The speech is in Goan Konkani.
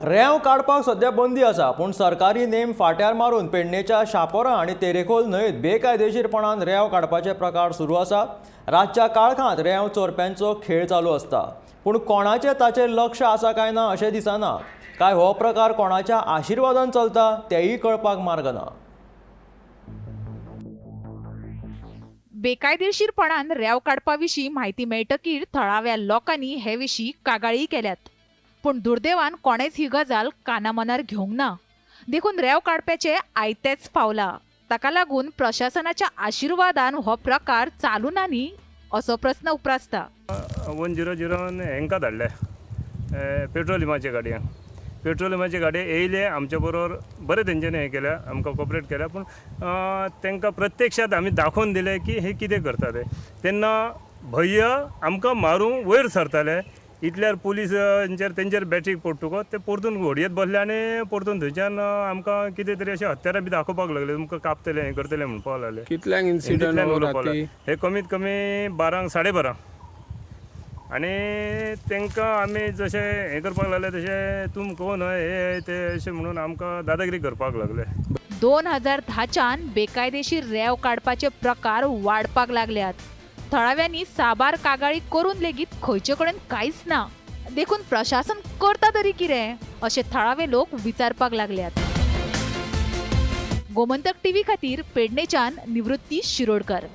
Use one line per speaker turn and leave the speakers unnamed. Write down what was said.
रेंव काडपाक सध्या बंदी आसा, पूण सरकारी नेम फाट्यार मारून पेडणेच्या शापोरा आनी तेरेखोल न्हंयेत बेकायदेशीरपणान रेंव काडपाचे प्रकार सुरू आसा. रातच्या काळखांत रेंव चोरप्यांचो खेळ चालू आसता, पूण कोणाचें ताचेर लक्ष आसा काय ना अशें दिसना. काय हो प्रकार कोणाच्या आशिर्वादान चलता तेंय कळपाक मार्ग ना.
बेकायदेशीरपणान रेंव काडपा विशीं म्हायती मेळटकीर थळाव्या लोकांनी हे विशीं कागाळी केल्यात, पूण दुर्दैवान कोणेच ही गजाल कानामनार घेवंक ना. देखून रेंव काडप्याचे आयतेच पावला. ताका लागून प्रशासनाच्या आशिर्वादान हो प्रकार चालू ना न्ही असो प्रस्न उप्रासता.
100 हेंकां धाडले पेट्रोलियमाच्या गाडयांक. पेट्रोलियमाची गाडी येयले आमच्या बरोबर, बरें तेंच्यांनी हें केलें, आमकां कॉपरेट केलें, पूण तांकां प्रत्यक्षांत आमी दाखोवन दिलें की हे कितें करता ते. तेन्ना भंय आमकां मारूंक वयर सरताले. इतल्यार पुलिसांचेर तेंचेर बॅटरी पडटकच ते परतून व्हडयेत बसले आनी परतून थंयच्यान आमकां कितें तरी अशें हत्यारां बी दाखोवपाक लागले, तुमकां कापतले हें करतले म्हणपाक लागले.
कितल्यांक इन्सिडंट
हिंदींतल्यान
हो
उलोवपाक
राती?
लागले. हे कमीत कमी 12 12:30. आनी तांकां आमी जशें हें करपाक लागले तशें तुम कोण हय हे ते अशें म्हणून आमकां दादागिरी करपाक लागले.
2010च्यान बेकायदेशीर रेंव काडपाचे प्रकार वाडपाक लागल्यात. थळाव्यांनी साबार कागाळी करून लेगीत खंयचे कडेन कांयच ना. देखून प्रशासन करता तरी कितें अशें थळावे लोक विचारपाक लागल्यात. गोमंतक टीव्ही खातीर पेडणेच्यान निवृत्ती शिरोडकर.